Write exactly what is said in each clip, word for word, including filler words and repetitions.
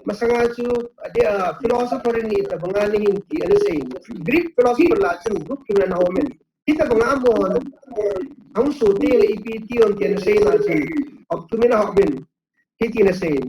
Masanga chu, adia, philosopher ni tabanga ni hin ti ana sei. Greek philosopher la chun group thum ana hom in. Hitabanga mo na. Ang so te le ipi ti om ti ana sei na chun. Hop thum in ahop in. Hiti ana sei.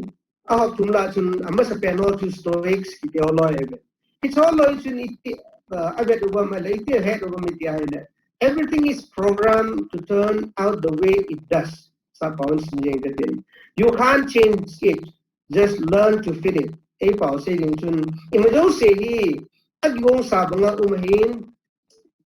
Ahop thum la chun amasa pen ho chu Stoics kiti ho loi eve. Hiche ho loi chun iti, uh, avet uvam le iti het uvam iti ahile. Everything is programmed to turn out the way it does. Sa paun sin jeng katin. You can't change it. Just learn to fit it. Ei pau sei ding chun, ima jouse hi, agong sa banga um ahin,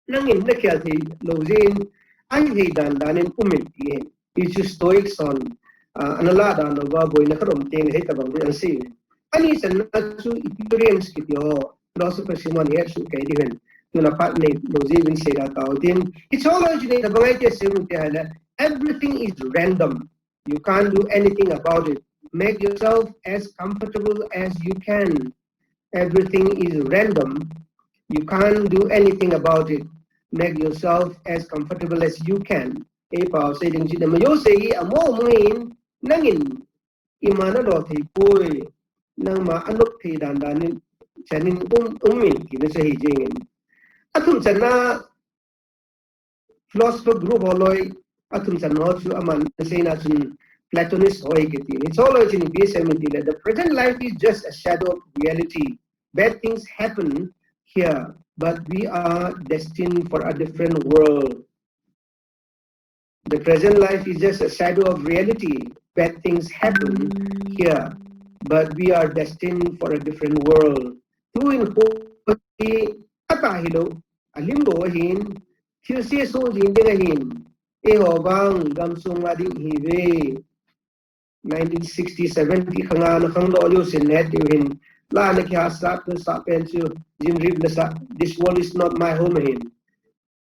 nangin nakhel thei lou jeh in, ahithei dan dan in um in ti ahi. Hichu Stoics hon, ah, ana la dan uva boina khat um teng hitabang ding ahi. Ani channa chu Epicureans kiti ho, philosopher Simon he chu kei ding ahin, tuna phat nei lou jeh in sei da tau tin. Hiche ho loi chu hitabang ahi ti sei u ti ahile, everything is random. You can't do anything about it. Make yourself as comfortable as you can. Everything is random. You can't do anything about it. Make yourself as comfortable as you can. Ei pau sei ding chu, ima jouse hi amo mun nangin ima nalo thei poi. Nangma anop thei dan dan in chanin um, um in ti ana sei jeng in. Athum channa philosopher group ho loi, athum channa ho chu aman seina chun Platonist ho kiti. Hiche ho loi chun ipi asei em ti le, the present life is just a shadow of reality. Bad things happen here, but we are destined for a different world. The present life is just a shadow of reality. Bad things happen here, but we are destined for a different world. Tu in ho hi ata hilou, alim bou ahin, thilse so jing ding ahin, eiho vang gamsung a ding ihiuve. Nineteen sixty, seventy khanga na khangdoh jousen nati uhin, la na kihahsat, nasah pen chu, Jim Reeves nasah, This World Is Not My Home ahin.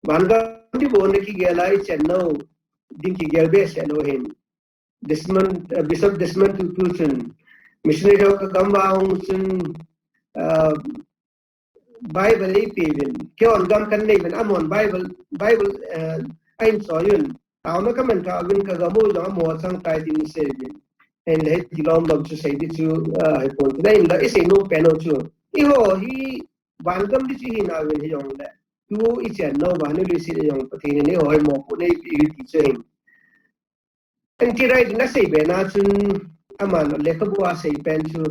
Vangam ding bou na kigel a ichenna u ding kigel behseh lou ahin. Desmond, uh, Bishop Desmond Tutu chun, missionary ho kagam uva ahung chun, uh, Bible eipeuvin, keihon gam kanei uvin, amahon Bible, Bible, uh, ahin choi un. Taona kaman kha uvin, kagam u jong amaho chang tai tin asei uvin. Ahinla hiti lom lom chu sei ding chu, uh, hipon tin, ahinla isei nom pen u chu, eiho hi vangam ding chu ihina uvin hijongle, tu ichenna u vannoi leiset a jong Pathen in eiho hi mopohna eipeh u ti chu ahin. N T Wright in asei bena chun, aman lekhabu a asei pen chu,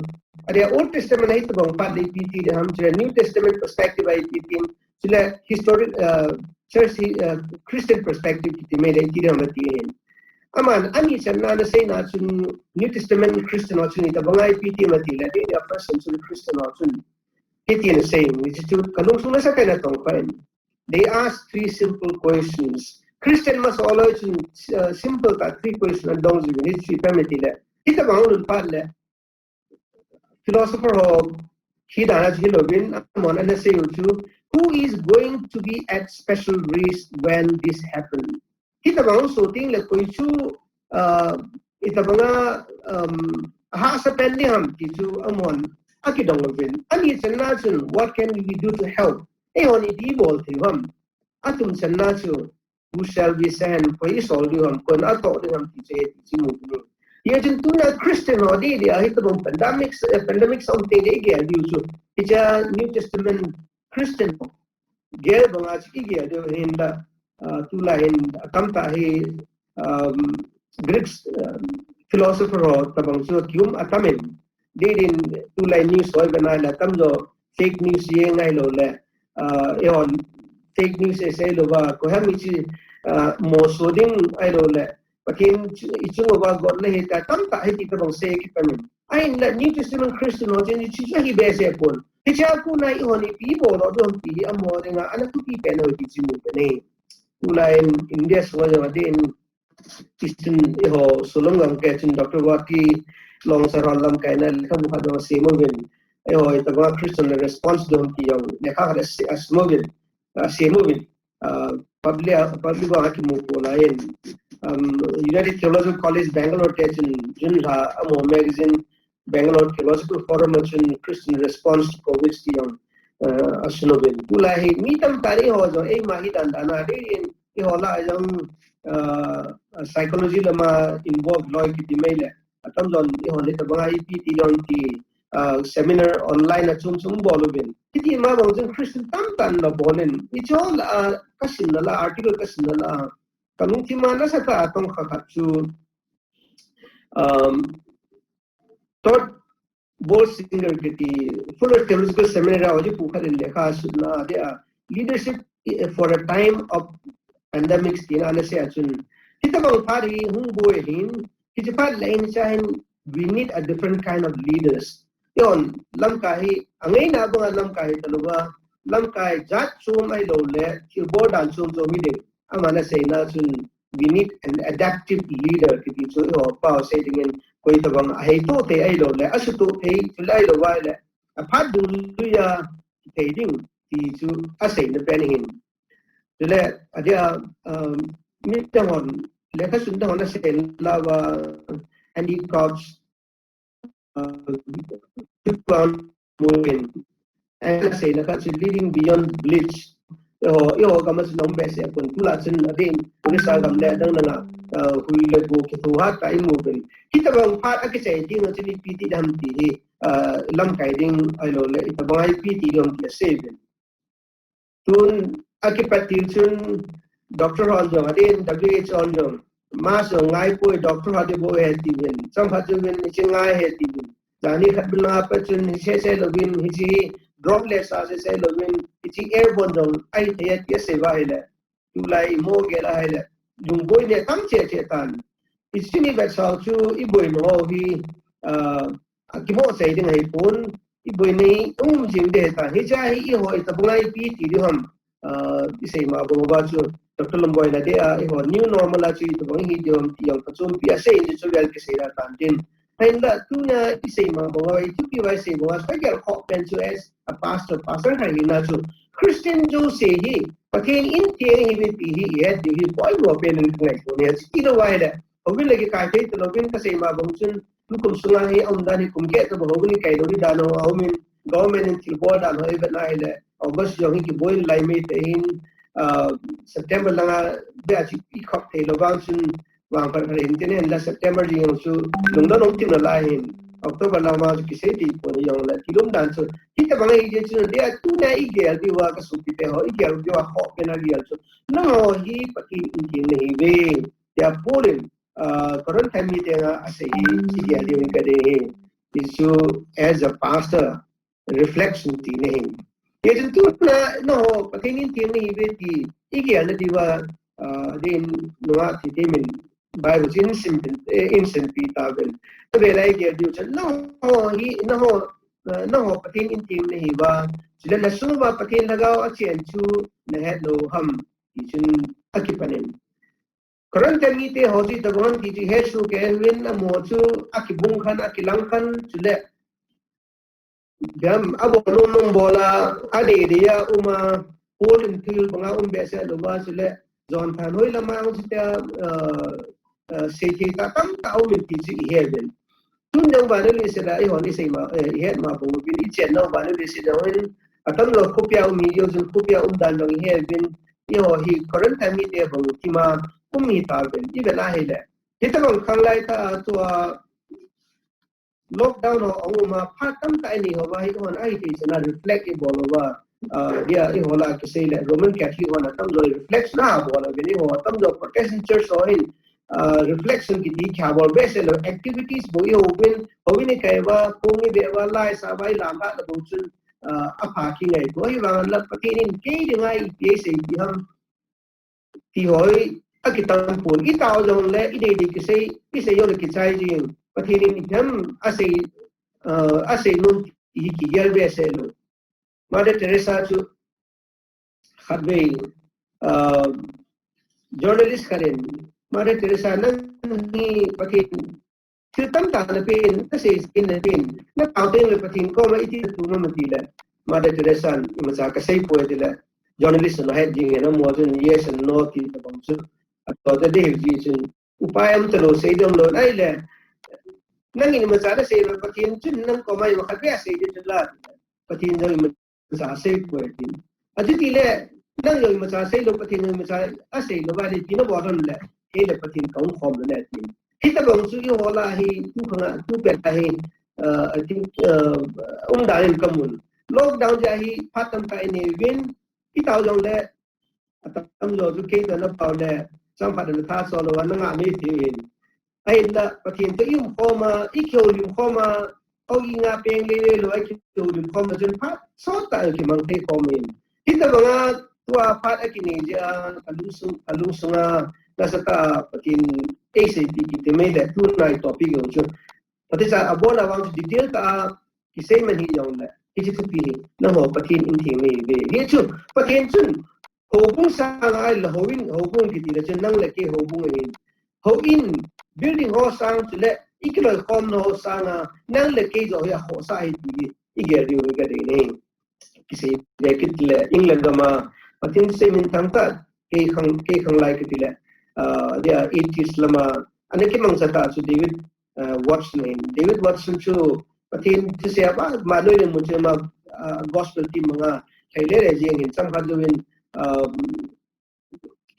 adia Old Testament a hitobang phat le ipi ti ding ham, chule New Testament perspective a ipi ti, chule historic, uh, church hi, uh, Christian perspective kiti mai le iti ding ham ati ahin. Aman ani channa ana seina chun New Testament Christian ho chun itobanga ipi ti ham ati le, they are first century Christian ho chun hiti ana sei in, hichu kalungsung nasatah in atongkha in. They ask three simple questions. Christian masa ho loi chun, uh, simple tah three question ana dong jiuvin, hichu ipi ham iti le, hitobang hung lhun phat le, philosopher ho hi dan a chu hilouvin, amahon ana sei u chu, who is going to be at special risk when this happen? Hitobang hung so teng le koi chu, uh, itobanga, um, ahahsa pen ding ham ti chu amahon akidong uvin. Ani channa chun, what can we do to help? Eihon ipi ibol thei u ham? Athum channa chu, who shall we send? Koi isol diu ham, koi atoh diu ham ti chu, ti chu imu uvin. Hijeh chun tuna Christian ho didi a hitobang pandemic, eh, pandemic som teng le igel diu chu, hiche New Testament Christian ho gel banga chu igel diu ahinla, uh, tulai hin atamtah hi, um, Greek, um, philosopher ho tobang chu kium atam in, didin tulai news ho ivet na le atamjo fake news jeng ahilou le, uh, eihon fake news isei louva, koiham hiche, uh, moso ding ahilou le, Pathen ichung uva gotna ahitai, tamtah hiti tobang sei kitam in. Ahinla New Testament Christian ho chun hiche chu ahi behseh pon. Hichea kona eihon ipi ibol diu ham ti hi amaho dinga ana thupi pen u ti chu imu pen ahi. Tulai in India sunga jong adeh in Christian eiho Solom gam keh chun Doctor Vati Longsar ho lamkaina lekhabu khat jong asem uvin. Eiho itobanga Christian response diu ham ti jong lekha khat ase-, asem uvin. Asem uvin. Uh, public, public vang akimu pon ahin, um, United Theological College Bangalore te chun June lha a amaho magazine Bangalore Theological Forum a chun Christian Response to COVID ti jong, uh, asun uvin. Tulai hi mi tamtah in eiho jong eima hi dan dan a dei in eiho lah a jong, uh, psychology lama involve loi kiti mai le, atamjon eihon hitobanga ipi ti jong ti uh, seminar online a chom chom bol uvin. Hiti ma bang chun Christian tamtah in abol in. Hiche ho lah a, uh, kasimna lah a, article kasimna lah a, uh, kalungthim a nasatah a tong kha khat chu, um, Todd Bolsinger kiti Fuller Theological Seminary a hoji pu khat in lekha asutna a, dia Leadership for a Time of Pandemics tina ana sei a chun, hitobang phat hi hung boi hin, hiche phat le hiche hin, we need a different kind of leaders. Eiho lamkai hi, angaina banga lamkai hi talouva, lamkai jat chom ahilou le, thilbol dan chom chom hi ding. Aman aseina chun, we need an adaptive leader kiti chu eiho pao sei dingin, koi tobang aheito thei ahilou le, asuto thei, chule ahilou vai le, aphat dungjuia thei ding, ti chu aseina pen ahin. Chule, adia, um, mi te hon, lekha sun te hon asei lou va, Andy Couch, uh, Tuan Muin. Ana seina khat chu Living Beyond Bleach. Eiho, eiho gam a chun aum behseh pon, tulai chun adeh in, Odisha gam le adang dang a, uh, hui le go kithohat khat imu uvin. Hitobang phat akisei ding a chun ipi ti ding ham ti hi, uh, lamkai ding ahilou le, itobang a ipi ti ding ham ti asei uvin. Tun akipat til chun doctor hon jong, adeh in W H O hon jong, mask jong ngai poi, doctor ho ding bou ahi tiuvin, chomkhat chun hiche ngai ahi tiuvin. Jani khat bun a pat chun hiche sei louvin, hiche droplets a sei sei louvin, hiche airborne jong ahi thei e ti asei uva ahile, tulai imo gel a ahile, lungboi nei tam cheh cheh tan. Hiche ni vetsah chu iboina ho hi, ah, akimo chai ding ahipon, iboina hi um jing ding ahitan. Hiche hi eiho itobang a ipi ti ding ham, ah, isei ma bang uva chu, Doctor Lamboi in adeh a, eiho new normal a chu itobang hi ding ham ti jong phachompi asei in chu vel kisei da tan tin. Ahinla, tunia isei ma bang uva, ithupi uva isei bang uva, special khoh pen chu as a pastor, pastor khat hina chu, Christian jouse hi, Pathen in theng ahiuve ti hi, ihet diu hi, poimo pen in kangaito ahi, chuti lou uva ahile, houbung le kikai thei talouvin kasei ma bang chun, tukum sunga hi, aum dan hi, kum keh tobang houbung kikai lou hi dan ho, aumin, government in thilbol dan ho, ivet na ahile, August jong hi kiboi in lai mei te hin, ah, September langa, bia chu ikhop thei lou vang chun, vangphat phat in tin hinla September jing chu lungdon um tin nalai hin, October lama chu kisei thei pon jongle, kilom dan chu, hitobang ahi jeh chun, dia tunia igel diuva kasopi te ho, igel diuva khoh pen a gel chu, nangho hi Pathen in theng nahiuve, tia Paul in, ah, Corinth mite henga asei hi, igel diu kadei hi, hichu as a pastor, reflection tina ahi. Hijeh chun tuna, nangho, Pathen in theng nahiuve ti, igelna diuva, ah, din nunga thi te min, Bible chu isim pen, eh, isim pi tauvin. Avel a igel diu chun, nangho hi, nangho, ah, nangho Pathen in theng nahiuva, chule nasung uva Pathen lhagao achen chu nahet lou ham, ti chun akipan in. Corinth mite ho chu itobang ham ti chu ihet soh kei uvin, amaho chu akibung khan, akilang khan, chule Gam, abol nom nom bol a, adei dei a um a, Paul in thil banga um behseh lou va, chule, John thanhoi lama hung chu tia, uh, uh, seithei tah tamtah um in ti chu ihe uvin. Tun jong vannoi leiset a, eihon isei ma, eh, ihet ma bang uvin, ichen nau vannoi leiset a hin, atamjo khopia um hi, jong chun khopia um dan jong ihe uvin, eiho hi Corinth mite bang kima um hi tauvin, ivet na ahile. Hitobang khanglai tah a tua, lockdown ho ahung um a, phat tamtah inei ho va, eihon ahithei chan a reflect ibol uva, ah, dia eiho lah a kisei le Roman Catholic hon atamjo reflection abol uvin, eiho atamjo Protestant Church ho hin, ah, reflection kiti kibol behseh lou, activities bou eiho uvin, houin ikai uva, kong ive uva, lai sa uva, ilam uva, la bou chun, ah, apha kingai bou, ahivang la Pathen in kei dinga ipi asei ti ham, ti hoi, akitam pon, itao jongle, idei dei kisei, isei jongle kichai jing, Pathen in ipi ham asei, uh, asei nom ti hi kigel behseh lou. Mother Teresa chu khatvei, uh, journalist khat in, Mother Teresa nang hi Pathen thil tamtah napen, nasei sei napen, natao teng le Pathen koma iti natu nom ati le, Mother Teresa in imacha kasei poi ati le, journalist in ahet jing in amaho chun yes and no ti tabang chu, ato ta dei ji chun, upai um talou sei ding lou, ahile, nangin imacha nasei le Pathen chun nang koma imakhat beh asei ding chu la, Pathen jong ima cha asei poi tin. Achuti le, nang jong imacha asei lou, Pathen jong imacha asei lou va le, ipi nabol ham le, kei le Pathen kahung khom lou le tin. Hitabang chu eiho lah a hi, tu khang a, tu pet a hi, uh, I think, uh, umdan in kamun. Lockdown jeh a hi phat tamtah inei uvin, itao jongle, atamjo chu kei toh napao le, chang phat na tha so lou, nanga mi ti in. Ahinla, Pathen toh i um khom a, i kihoulim khom a, aw i nga peng lele lou, i kihoulim khom a chun phat sot tah a kimang thei khom in. Hitabanga tua phat akinei jeh a, kalungsung, kalungsung a, nasatah a Pathen eiseipi kiti mai le, tunai topic jong chu. Pathen cha abon a vang chu detail tah a, kisei man hijongle, hiche thupi hi, nangho Pathen in theng nei ve. Hichu, Pathen chun, houbung sanga ahile houin, houbung kiti le chun nang le kei houbung ahin. Houin, building ho sang chule, i kiloikhomna ho sanga, nang le kei joh hi akhohsah ahi ti hi, i gel diu hi kadei nei. Kisei ve kit le, England gam a, Pathen thusei minthang tah, kei khang, kei khang lai kiti le, ah, dia eighties lam a, ana kimangcha tah chu David, ah, Watson ahin. David Watson chu, Pathen thusei a ba, ma noi le mun chu ma, ah, gospel team manga, thei lele jeng in, chang khat jouvin, ah,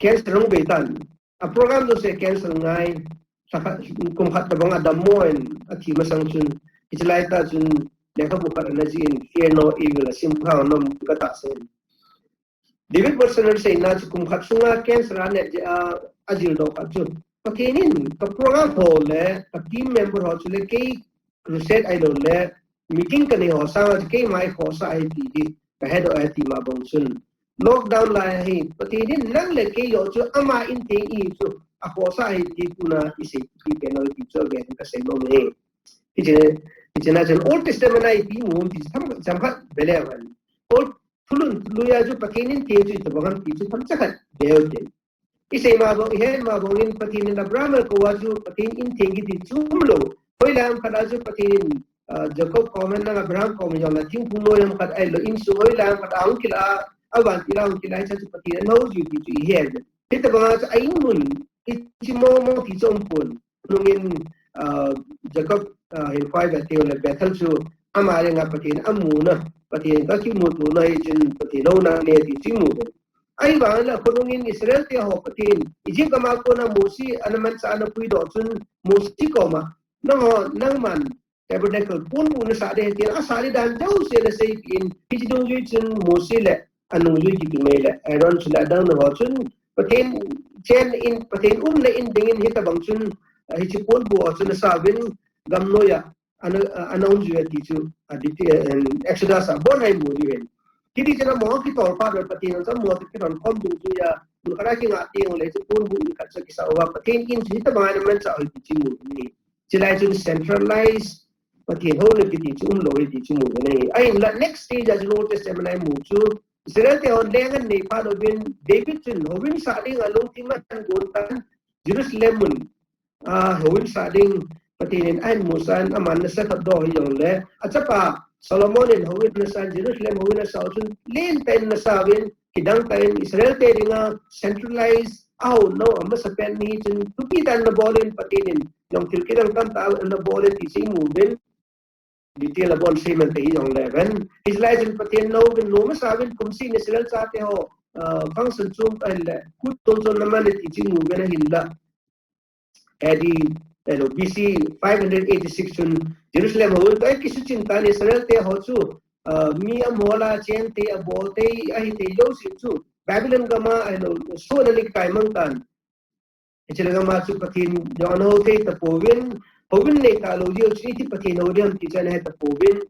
cancer hung bei tan. A program jouse cancel ngai, lha khat, kum khat tabang a dammo in athi masang chun, hiche lai tah chun lekhabu khat ana jih in, Fear No Evil, asim kha nom ka tahsan in. David Watson in aseina chu kum khat sunga cancer a nat jeh a, ajil doh khat chu, Pathen in ka program ho le ka team member ho chule kei crusade ahilou le, meeting kanei ho sanga chu keima eikhohsah ahi ti hi kahedoh ahi ti ma bang chun. Lockdown lai a hi, Pathen in nang le kei joh chu ama in theng ihi chu akhohsah ahi ti tuna isei ti pen ahi ti chu avel in kasei nom e. Hiche, hiche na chun Old Testament a ipi imu ti chu themkhat, themkhat ve le uvin. Old, thulhun lui a chu Pathen in theng chu itobang ham ti chu themcha khat ve u hite. Isei ma bang, ihet ma bang in Pathen in Abraham akou a chu Pathen in theng kiti chu umlou. Hoilang khat a chu Pathen in, ah, Jacob kom a nang Abraham kom a jong la thingphung noilam khat ahilou insung hoilang khat a hung kilah a, avantil a hung kilah a hiche chu Pathen in ana houjuipi chu ihe. Hitobang a chu a in mun, hiche momo ti chu umpon. Nungin, ah, Jacob, ah, hin khoi Bethel le Bethel chu ama le nga Pathen amuna, Pathen toh kimuto na hi chun Pathen houna nei ti chu imu ve. Ahivang le khonungin Israel te ho Pathen, Egypt gam a kona Mosi ana manchah ana puidoh chun Mosi koma, nangho, nangman tabernacle ponbuh nasah ding ahi tin, asah ding dan jouse ana seipeh in, hiche dungjui chun Mosi le anungjui kiti mai le Aaron chule adang ho chun Pathen chen in, Pathen umna in dingin hitobang chun, ah, hiche ponbuh ho chu ana sa uvin gam noiya ana, ah, ana umjui ati chu, ah, detail, eh, Exodus a bon a imu diu ahin. Hiti chun amaho kitol phat uva Pathen in amaho toh kilhon khom dungjuiya, mun khat a kingah teng le hiche ponbuh ni khat chu akisa uva Pathen in chu hitobang a ana manchah u ahi ti chu imu ahi. Chulai chun centralize Pathen houna kiti chu umlou ahi ti chu imu ahi. Ahinla next stage a chun Old Testament a imu chu Israel te hon leng anei phat uvin David chun houin sah dinga lungthim ahin gon tan, Jerusalem mun, ah, houin sah ding Pathen in ahin musah in aman ana sa khat doh hijongle achapa Solomon in houin ana sa in Jerusalem houin ana sa u chun lentah in ana sa uvin kidang tah in Israel te dinga centralize a houin amasapen ni chun thupi tah in ana bol in Pathen in jong thil kidang tamtah ana bol e ti chu imu uvin. Detail a bon sei man te hijongle ven. Hiche lai chun Pathen in houin nom asa uvin kumseh in Israel chate ho, ah, function chom ahile, kut chom chom ana man e ti chu imu uvin ahinla. A D, hello, B C five hundred eighty-six chun Jerusalem houin toh akisuchin tan Israel te ho chu, ah, mi amol a cheng thei, abol thei, ahi thei jouse chu Babylon gam a, hello, so ana kikai mang tan. Hiche le gam a chu Pathen jong ana hou thei tapouvin, houin nei talou diu chu iti Pathen hou ding ham ti chu ana he tapouvin.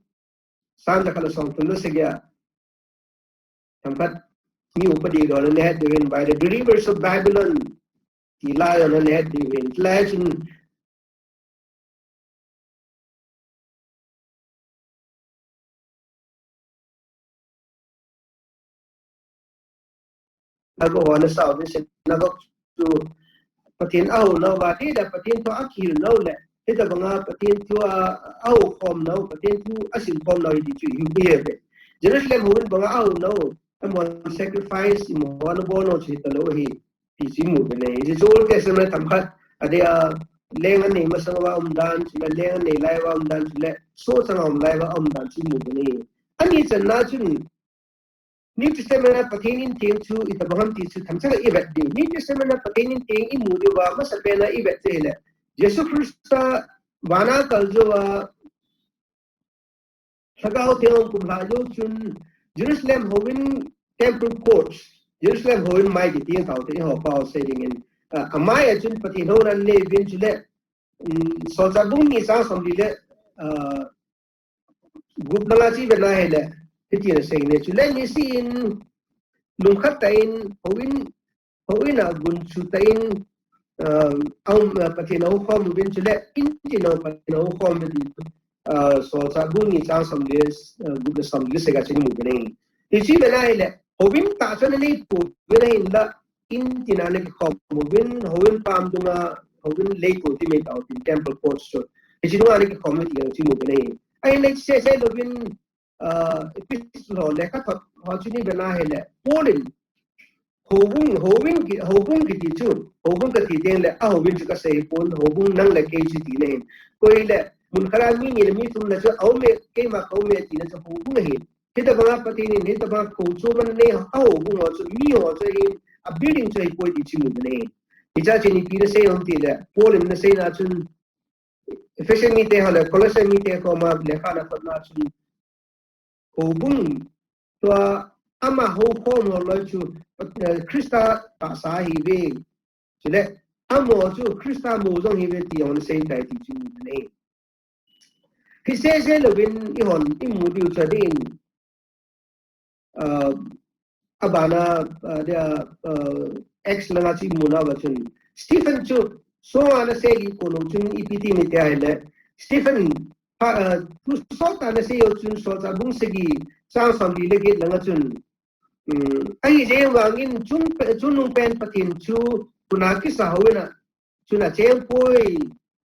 Psalm jakhat le somthum le sagi a. Themkhat mi upa dih lou ana het diuvin, by the rivers of Babylon. Ti lai ana het diuvin. Lai chun Synagogue ho ana sa uvin synagogue chu Pathen ahou nau va, ti le Pathen thu akihil nau le, hitabanga Pathen thu a, ahou khom nau, Pathen thu asim khom nau hi ti chu imu ahi ve. Jerusalem houin banga ahou nau, amahon sacrifice, amahon ana bol nau chu hitalou ahi. Ti chu imu ve nei. Hiche chu Old Testament themkhat, adeh a, leng anei masang uva umdan, chule leng anei lai uva umdan, chule sohchang a um lai uva umdan chu imu ve nei. Ani channa chun, New Testament a Pathen in theng chu itobang ham ti chu themcha khat ivet diu. New Testament a Pathen in theng imu diu va, amasapen a ivet chu hile. Jesu Christa vana kal jouva, Lhagao Theng hung kumlha jou chun Jerusalem houin temple courts, Jerusalem houin mai kiti tao te ho pao sei dingin, ah, amai a chun Pathen houna neiyuvin chule, um, Solchah bung ni chang somli le, ah, gup langa chu ivet na hile, hiti na sei ne chule nisin lungkhat tah in houin, houin a gunchu tah in, ah, aum, ah, Pathen ahoukhom uvin chule intin a Pathen ahoukhom uvin, ah, Solchah bung ni chang somli, ah, gup le somli le sagi a chun imu uvin ahi. Hichu ivet na hile, houin tah chun anei pouvin ahinla, intin a ana kikhom uvin, houin pam dunga, houin leiko ti mai tao tin temple courts chu. Hiche dunga ana kikhom uvin ti jong chu imu uvin ahi. Ahinla sese louvin, ah, epistle ho, lekhathot ho chu ivet na hile, Paul in, houbung, houbung ki, houbung kiti chu, houbung kati teng le, a houin chu kasei pon, houbung nang le kei chu tina ahin. Koi le, mun khat a mi ni le mi thum na chu, aume, keima kaume tina chu houbung ahin. Hitabanga Pathen in, hitabanga kou chu man nei, a houbung ho chu, mi ho chu ahin, a building chu ahipoi ti chu imu uvin ahi. Hiche a chun ipi na sei ham ti le, Paul in ana sei na chun, Ephesian mite ho le, Colossian mite koma, lekha ana thot na chun, houbung, tua ama houkhom ho loi chu, eh, Christa tahsa ahiuve. Chule, amaho chu Christa mou jong ahiuve ti jong ana sei tai ti chu imu uvin ahi. Hi sese louvin eihon imu diu chu adeh in, ah, abana, ah, dia, ah, Acts langa chu imu nauva chun, Stephen chu, sunga ana sei ding kon u chun ipi ti ham ti ahile, Stephen, ah, ah, thu sot a ana sei u chun Solchah bung sagi chang somli le get langa chun, um, ahijeh vangin chung pe-, chungnungpen Pathen chu, tuna kisa houin a, chun acheng poi,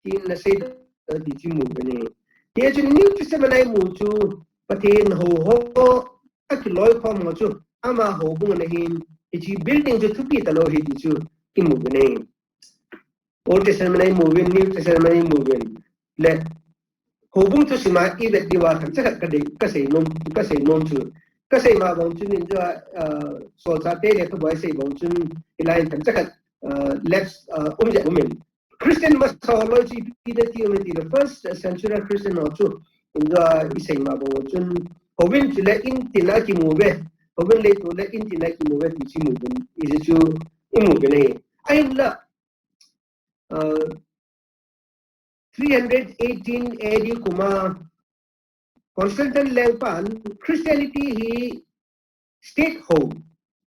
tin ana sei ta ti chu imu uvin ahi. Hiche a chun New Testament a imu chu, Pathen hou ho, akiloikhom ho chu, ama houbung ana hin, hiche building chu thupi talou ahi ti chu imu uvin ahi. Old Testament a imu uvin, New Testament a imu uvin. Le, houbung thusim a ivet diuva themcha khat kadei, kasei nom, kasei nom chu. Kasei ma bang chun in chu, ah, Solchah te lekhabua isei bang chun, hilai in themcha khat, ah, lapse, ah, um jeh umin. Christian masa ho loi chu ipi na ti um ti le first century Christian ho chu. In chu, ah, isei ma bang chun, houin chule intin a kimu uve. Houin leiko le intin a kimu uve ti chu imu uvin. Hiche chu imu uvin ahi. Ahinla, ah, three hundred eighteen A D kuma Constantine lengpan Christianity hi state hou.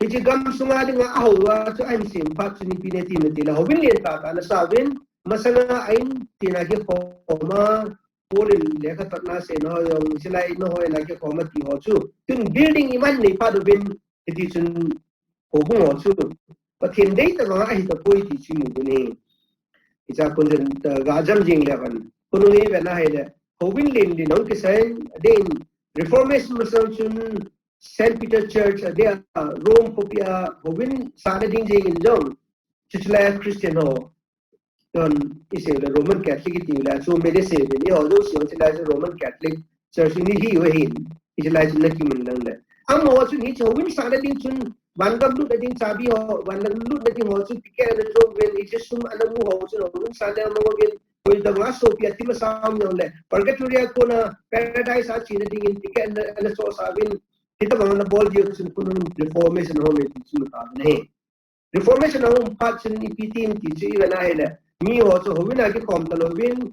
Hiche gamsunga dinga ahou a chu ahin sem phat chun ipi na ti ham ti le houin lentah tah ana sa uvin, masanga a intin a kikhom a, Paul in lekhathot na seina ho jong, hiche lai in houin a kikhom a ti ho chu. Tun building iman nei phat uvin, hiti chun houbung ho chu Pathen deitah vanga ahi tapoi ti chu imu uvin ahi. Hiche a kon chun, ah, gajam jing le vang. Khonung ivet na hile, houin len len ahung kisah in, adeh in Reformation masang chun Saint Peter Church, adeh a Rome khopi a houin sahna ding jeng in jong, chuche lai a Christian ho, Tun isei le Roman Catholic iti le, chu mede sei le, eiho jouse chu lai chu Roman Catholic Church ni hi uve hin, hiche lai chu na kimu lang le. Amaho chun hiche houin sahna ding chun, vangam lutna ding chabi ho, vangam lutna ding ho chu ticket ana cho uvin, hiche sum ana mu ho chun houin sahna mang uvin, koi tobang a sopi a thim a sam jong le, purgatory a kona paradise a chena dingin ticket ana, ana cho sa uvin, hitabang ana bol diu chun khonung Reformation ho me ti chu ta ne. Reformation ahung um phat chun ipi ti ham ti chu ivet na hile, miho chu houin a kikhom talouvin,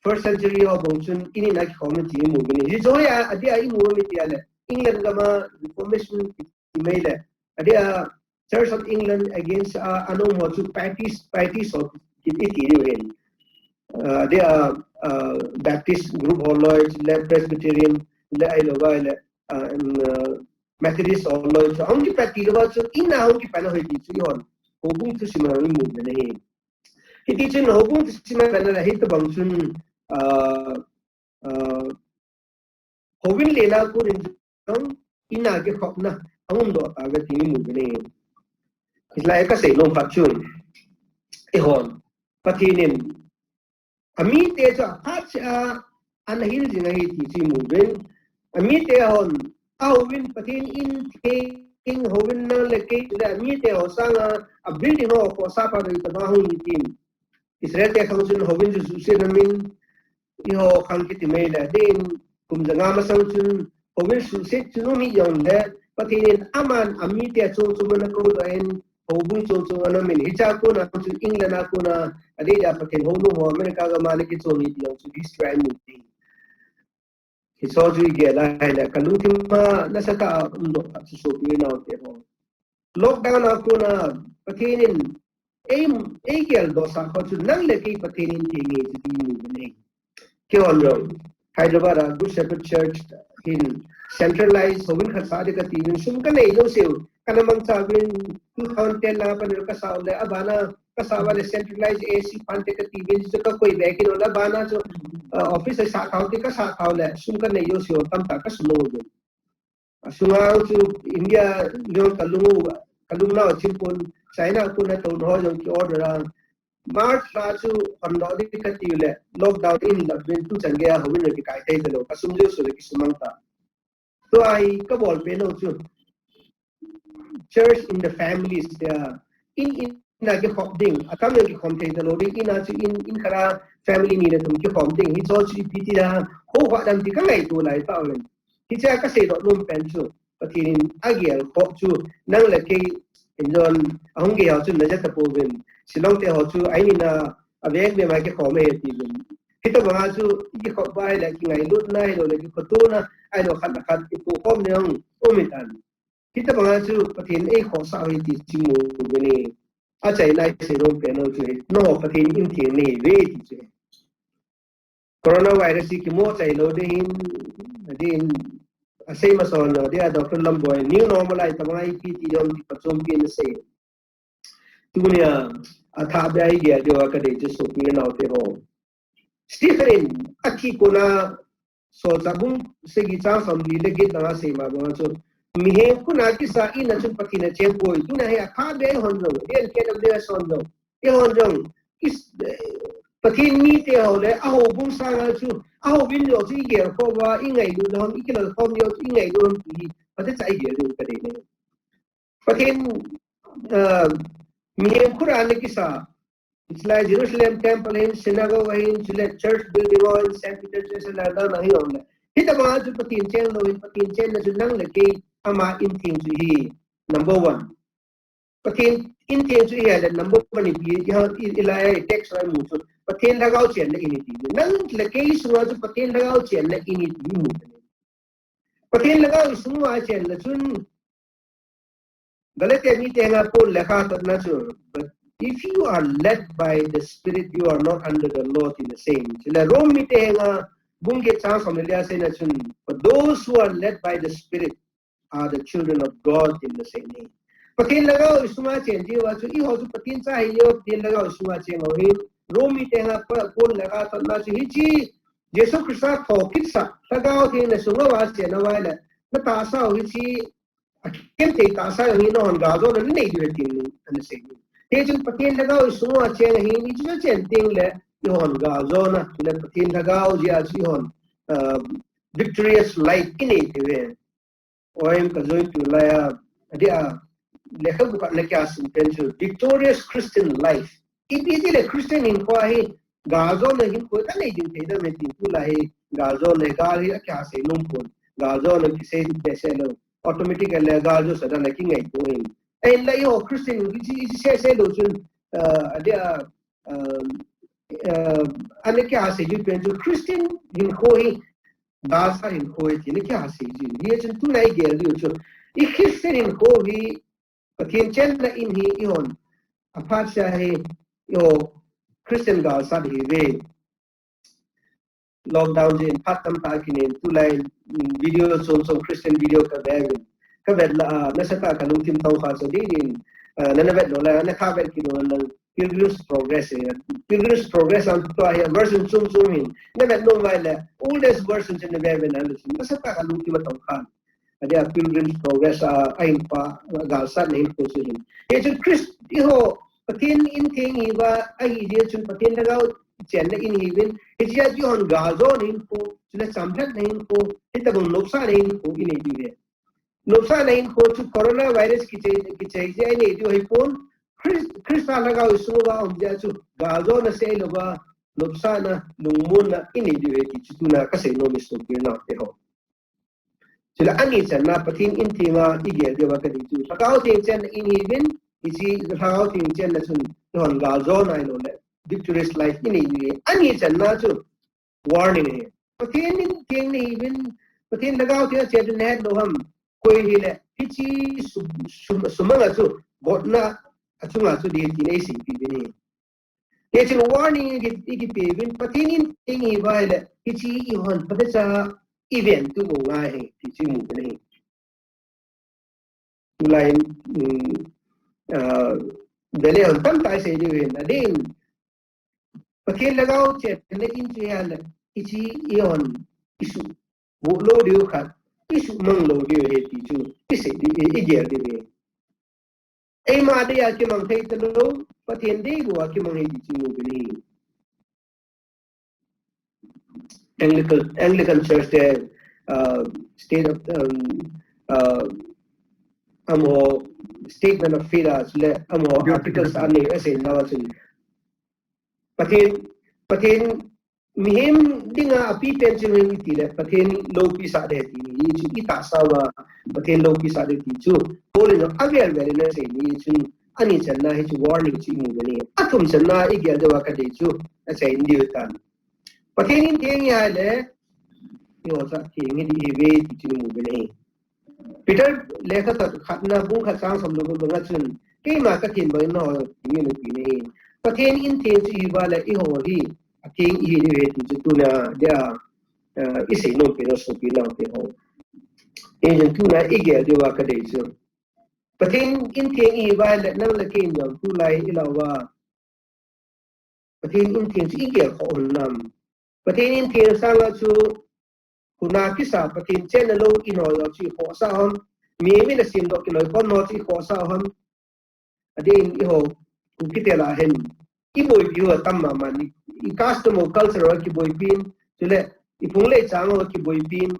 first century ho bang chun in in a kikhom ti imu uvin ahi. Hiche hi a, adeh a imu uvem iti le, England gam a Reformation iti mai le, adeh a Church of England against a, ana um ho chu Pietist, Pietist ho iti diu ahin. Ah, adeh a, ah, Baptist group ho loi, le Presbyterian, le ahilou vai le, ah, um, ah, Methodist ho loi chu, ahung kipat tilou va chu, in a hung kipat na hoi ti chu eihon houbung thusim a imu uvin ahi. Hiti chun houbung thusim a ivet na le hitabang chun, ah, ah, houin len a kon in jong in a kikhopna ahung doh tauve ti imu uvin ahi. Hilai kasei nom phat chu, eihon, Pathen in amite chu aphat cheh a ana hil jing ahi ti chu imu uvin. Amite hon, ahouin Pathen in theng houin nang le kei le amite ho sanga a building ho khohsah phat u hitobang hung hi tin. Israel te khang chun houin chu suhset na min, eiho khang kiti mai le, adeh in kum janga masang chun, houin suhset chun um hijongle, Pathen in aman amite chom chom ana koudoh in, houbung chom chom ana min. Hichea kona chun England a kona, adeh dia Pathen houin ho America gam a ana kichom hi ti jong chu history a imu. Hiche chu igel a ahile, kalungthim a nasatah a umdoh khat chu sopi unaote ho. Lockdown a kona Pathen in ei, eigeldohsah kho chu nang le kei Pathen in theng ahi chu ti imu uve. Keihon jong Hyderabad a Good Shepherd Church hin centralized houin khat sah ding kati uvin, sum kanei jouse u, kana mangcha uvin, two thousand ten a pat in kasah u le, abana kasah uva le centralized A C phan te kati uvin, chu kakoi be kit u le, abana chu, uh, office a sah thou te kasah thou le, sum kanei jouse u tamtah kasumang uvin. Asunga chu India jong kalung u, kalung nau chim pon, China kona touna ho jong ki order a. March lha chu hon doh ding kati u le, lockdown in la uvin, tuchan geiya houin kikai thei talou, kasum jouse le kisumang ta. Tua hi kabol pen u chu, church in the families, tia. In, in a kikhop ding, atam jong kikhom thei talou ding, in a chu in, in khat a family ni le thum kikhom ding, hiche chu ipi ti a, hou khat dam ti kangaito lai tah uvin. Hichea kaseidoh nom pen chu, Pathen in agel kho chu, nang le kei, in jong, ahung gei ho chu naja tapouvin, Shillong te ho chu, aini na, aveng ve mai kikhom e ti uvin. Hitobanga chu, ikikhop uva ahile, kingailutna ahilou le, kikhotona, ahilou khat le khat, ipohkhomna jong um ahitan. Hitobanga chu Pathen in eikhohsah u ahi ti chu imu uve. Achaina isei nom pen u chu hi, nangho Pathen in theng nahiuve ti chu hi. Coronavirus hi kimo chai lou ding ahin, adin, asei masa lou ding a Doctor Lamboi, new normal ahi tobang ahi ti jong kipachompi in asei. Tunia, athah beh a igel diu a kadei chu sopi unaote ho. Stephen in athi kona Solchah bung sagi chang somli le get langa seima banga chu, mihem khut a kisa in a chun Pathen acheng poi. Tuna hi athah beh a eihon jong, K W S hon jong, eihon jong, is, eh, Pathen mite ho le, ahoubung sanga chu, ahoubung jong chu igel khom uva, ingailut lou ham, ikilal khom jong chu ingailut lou ham ti hi, phatecha igel diu kadei ne. Pathen, ah, mihem khut a ana kisa, it's like Jerusalem temple ahin, synagogue ahin, chule church building ahin, Saint Peter Church ahin, London ahin, ahin. Hitobang a chu Pathen cheng lou ahin, Pathen chenna chu nang le kei ama in theng chu ahi, number one. Pathen in theng chu ahi le number one ipi, i, i, ilai text a imu chu, Pathen Lhagao chenna in ahi ti. Nang le kei sunga chu Pathen Lhagao chenna in ahi ti imu. Pathen Lhagao isunga chenna chun, Galatia mite henga Paul lekha totna chu, but if you are led by the Spirit, you are not under the law, tina asei. Chule Rome mite henga bung get chang somli le a seina chun, but those who are led by the Spirit are the children of God, tina asei ne. Pathen Lhagao isunga chen diu a chu, eiho chu Pathen cha ahi jeh uva Pathen Lhagao isunga cheng u ahi. Rome mite henga Pa-, Paul lekha totna chu hiche, Jesu Christa thokit sah, Lhagao Theng nasunga chen uva ahile, natahsa u hiche, akhel thei tahsa jong hi nahon galjona nanei diu ahi tin ana sei. Hichun Pathen Lhagao isunga cheng ahin, ichu chen teng le eihon galjona, chule Pathen Lhagao jeh a chu eihon, uh, victorious life inei diu ahi. Oim ka join tu lai a, adeh a, lekhabu khat na kisim pen chu, victorious Christian life. Ipi ti le Christian hinkho hi, galjona hinkho kanei ding thei dem e tin tulai hi, galjona gal hi akisei nom pon, galjona kisei ding te se lou, automatic le galjo sa dan a kingaito hin. Ahinla eiho Christian hi, hi, hi se se lou chun, ah, adeh a, ah, ah, ana kisei diu pen chu Christian hinkho hi, galsat hinkho hi tina kisei diu. Hichun tulai gel diu chu, i Christian hinkho hi, Pathen chenna in hi eihon, aphat sea hi, eiho Christian galsat ihiuve. Lockdown jeh in phat tamtah kinem tulai, mm, video chom chom Christian video kavet uvin. Kavet la, ah, nasatah a kalungthim tong kha chu ding in, ah, nana vet lou lai, nakha vet kit lou lang Pilgrim's Progress e. Pilgrim's Progress a tua hi version chom chom hin. Navet nom uva ahile, oldest version chu navet uvin ahile chu, nasatah a kalungthim atong kha. Adeh a Pilgrim's Progress a, ahin pa, galsatna hinkho chu hin. Hichun Christ, eiho, Pathen in theng ihiuva, ahi jeh chun Pathen Lhagao chenna in ihiuvin. Hichea chu eihon galjona hinkho, chule chamlhatna hinkho, hitobang nopsahna hinkho inei diu ahi. Nopsahna hinkho chu coronavirus kichai, kichai jeh a inei diu ahipon, Christ, Christa Lhagao isunga um jeh a chu, galjona seilouva, nopsahna, lungmonna inei diu ahi ti chu tuna kasei nom e sopi nao teho. Chule ani channa Pathen in theng a igel diu a kadei chu Lhagao Theng chenna in hiuvin, hiche Lhagao Theng chenna chun eihon galjona ahilou le victorious life inei diu ahi. Ani channa chu warning ahi. Pathen in theng nahiuvin, Pathen Lhagao Theng a chen nahet lou ham. Koi hile hiche sum, sum, sumang a chu gotna achunga chu ding tin eiseipeh uvin ahi. Hichun warning iki, ikipeh uvin, Pathen in theng ihiuva ahile hiche eihon phatecha iven tup u ngai ahi ti chu imu uvin ahi. Tulai, um, uh, Daniel tamtah isei diu ahin, adeh in Pathen Lhagao chenna in chu ahile hiche eihon isuhboh lou diu khat, isuhmang lou diu ahi ti chu isei diu, i, igel diu ahi. Eima dei a kimang thei talou, Pathen dei bou a kimang ahi ti chu imu uvin ahi. Anglican, Anglican Church te, uh, state of, um, uh, amaho statement of faith a chule amaho articles anei asei nau a chun Pathen, Pathen mihem dinga apipen chu ipi ham itile Pathen loupi sah ding ahi ti hi chu itahsa uva Pathen loupi sah ding ti chu Paul in avel vel in asei ni chun ani channa hichu warning chu imu uvin ahi. Athum channa igel diu a kadei chu asei diu ahitan. Pathen in theng ihi ahile, eiho cha theng hiding ihiuve ti chu imu uvin ahi. Peter lekhathot khatna bung khat chang som le gup banga chun, keima kathem bangin nangho theng uvin ati ahi. Pathen in theng chu ihiuva le eiho hi atheng ihi diu ahi ti chu tuna dia, eh, isei nom pen u sopi nao teho. Hijeh chun tuna igel diu a kadei chu Pathen in theng ihiuva le nang le kei in jong tulai ilah uva Pathen in theng chu igel khoh u hinam? Pathen in theng sanga chu huna kisa Pathen chenna lou in ho chu ikhohsah u ham? Mihem in asemdoh kiloikhom ho chu ikhohsah u ham? Adeh in eiho Kuki te lah a hin iboipi u atam mama in, i custom u culture u akiboipi in, chule iphung le ichang u akiboipi in,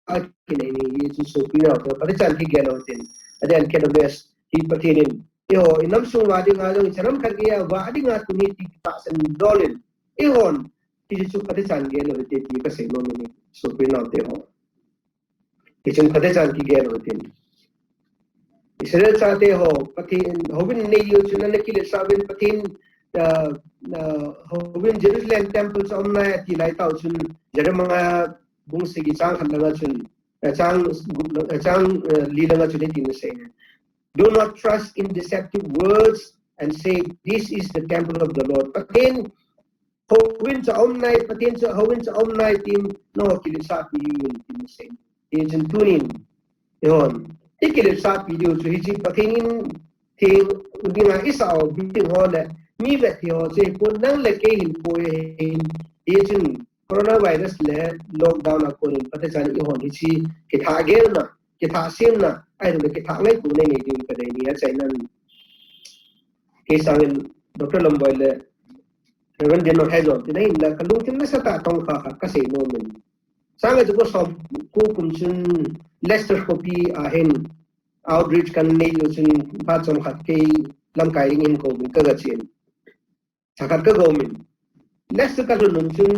akinei ni hi chu sopi nao teho, phatechan kigel u hitin. Adeh in K W S hi Pathen in eiho inam sung uva dinga jong, ichanam khat geiya vah dinga tuni ti tahsan dol in, eihon hichu phatechan gel u hite ti kasei nom e sopi nao teho. Hichun phatechan kigel u hitin. Israel chate ho, Pathen, houin nei diu chun ana kiletsah uvin Pathen, ah, ah, houin Jerusalem temple chu aum nai ati lai tah u chun Jeremiah bung sagi chang khat langa chun, ah, chang, ah, chang, ah, li langa chun hitin asei. Do not trust in deceptive words and say, "This is the temple of the Lord." Pathen houin chu aum nai, Pathen chu houin chu aum nai tin nangho kiletsahpi uvin tin asei. Hichun tunin, eihon ikiletsahpi diu chu hiche Pathen in theng dinga isah u building ho le mi vetthei ho chu ahipon, nang le kei hinkho ahin. Hichun coronavirus le lockdown a konin phatechan eihon hiche kithah gelna, kithah semna, ahilouleh kithah ngaitona inei diu kadei ni achaina. Kei sangin Doctor Lamboi le Reverend Dino Hezon tina hinla kalungthim nasatah tongkha khat kasei nom in. Sanga chu ko som ko kum chun Leicester khopi a hin outreach kanei diu chun phat chomkhat kei lamkai dingin kouvin kaga chen. Thakhat kagom in. Leicester kalhun un chun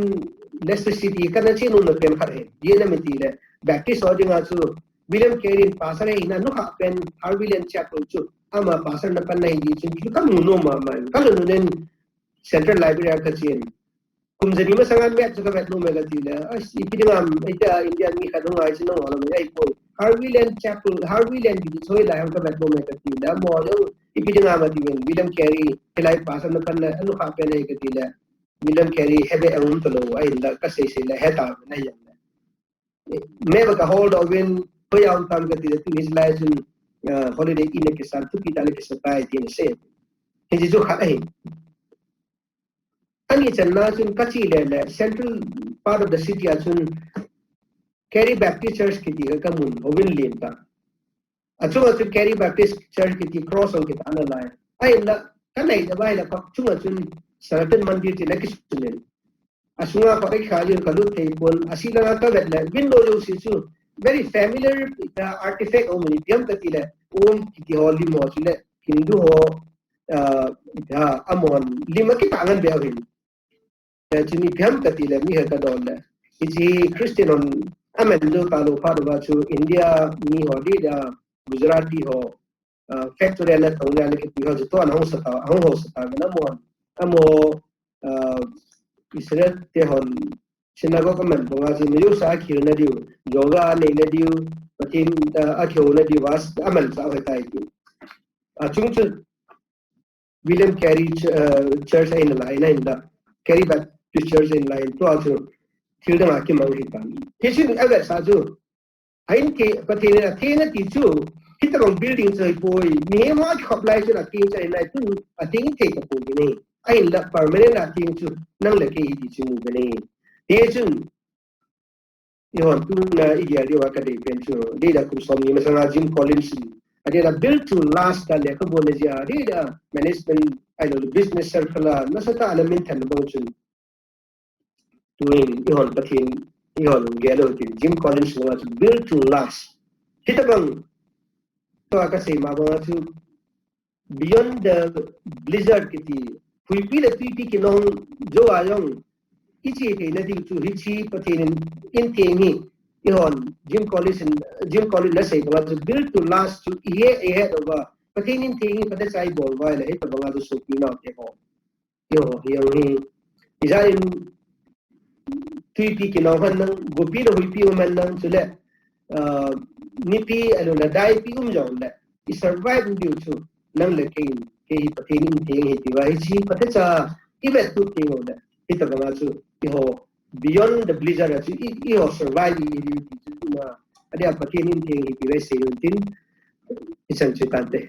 Leicester City kana che nomna pen khat ahi. Ijeh inem itile Baptist ho dinga chu William Carey in pastor ahina nukhah pen Harvey Lane Chapel chu ama pastor na panna ahi ti chun chu kamu nom mama in. Kalhun un in Central Library a kachen. Kum jani masanga map chu kavet nom e katile, ai, ipi dinga, eite a Indian mi khat hung ngai chu nangho lam ahipoi. Harvey Lane Chapel, Harvey Lane kiti chu hoilai ham kavet nom e katile, amaho jong ipi dinga ati uvin, William Carey, hilai pastor na panna anukhah pen ahi katile, William Carey hebe aum talou, ahinla kasei sei le heta uvin ahi jongle. Map a kahol doh uvin, hoiya um tam katile, tuni chelai chun, ah, Holiday Inn a kisan, thupi tah a kisan tai tin asei. Hiche chu khat ahi. Ani channa chun kache le le central part of the city a chun Carey Baptist Church kiti kha kamun, houin lentah. Achunga chun Carey Baptist Church kiti cross hung kitahna lai. Ahinla kanai jep a ahile achunga chun Sanatan Mandir tin akisun in. Asunga khat akikhai jin kalut thei pon, asih langa kavet le window jouse chu very familiar, artifact aum in, ipi ham katile, Om kiti ho lim ho chule Hindu ho uh, ha, amon, lima kita ngan bia hin. Ya, chuni piam kati le, mi ha ka don le. Iji Christian hon, amen do ka lo pa do ba chu, India, mi ho di da, Gujarati ho, uh, factory na tong le, le kiti ho, jito an hong sata, hong ho sata, na mon, amo, uh, Israel te hon, synagogue aman banga chu, miyu sa khil na diu, yoga nei na diu, patin, uh, a khil na diu, was, aman sa ho tai diu. A chung chu, William Carey Ch-, uh, Church ahin la, ahin la, Carey Baptist Church ahin la, in tua chu, thil dang a kimang hi tan. Hi sin a vet sa chu, ahin ke, Pathen in a thei na ti chu, hitabang building chu hi poi, mi he ma khop lai chu na ting chu ahin lai tun, a ting thei ka pu ni. Ahin la permanent a ting chu, nang le kei hi ti chu mu ni. Hi chun, Ihon tuna igel diu a kadei pen chu, dei da kum som ni masanga Jim Collins in, adei da Built to Last ta lekhabu na jia, dei da management, ailo business circle a, nasa ta ana min than bang chun. Tuin, ihon Pathen, ihon gel u tin, Jim Collins in nga chu Built to Last. Hitabang, tua kasei ma bang chu, Beyond the Blizzard kiti, huipi le tuipi kinong jou a jong, iche thei na diu chu hiche Pathen in, in theng hi, ihon, Jim Collins in, Jim Collins na sei banga chu Built to Last chu ihe, ihe do ba, Pathen in theng hi, Pathen chai bol vai le, hitabanga chu sopi nau te ho. Yo, yang hi, ijan in, tuipi kinong han nang, gopi le huipi um han nang, chule, uh, nipi, alo la daipi um jong le, i survive diu chu, nang le kei, kei hi Pathen in theng hi ti va, hiche Pathen cha, i vet tu theng le, hitabanga chu, iho, beyond the blizzard chu, i, iho survive i diu ti chu, na, adia Pathen in theng hi ti va, sei un tin, ichan chu tante.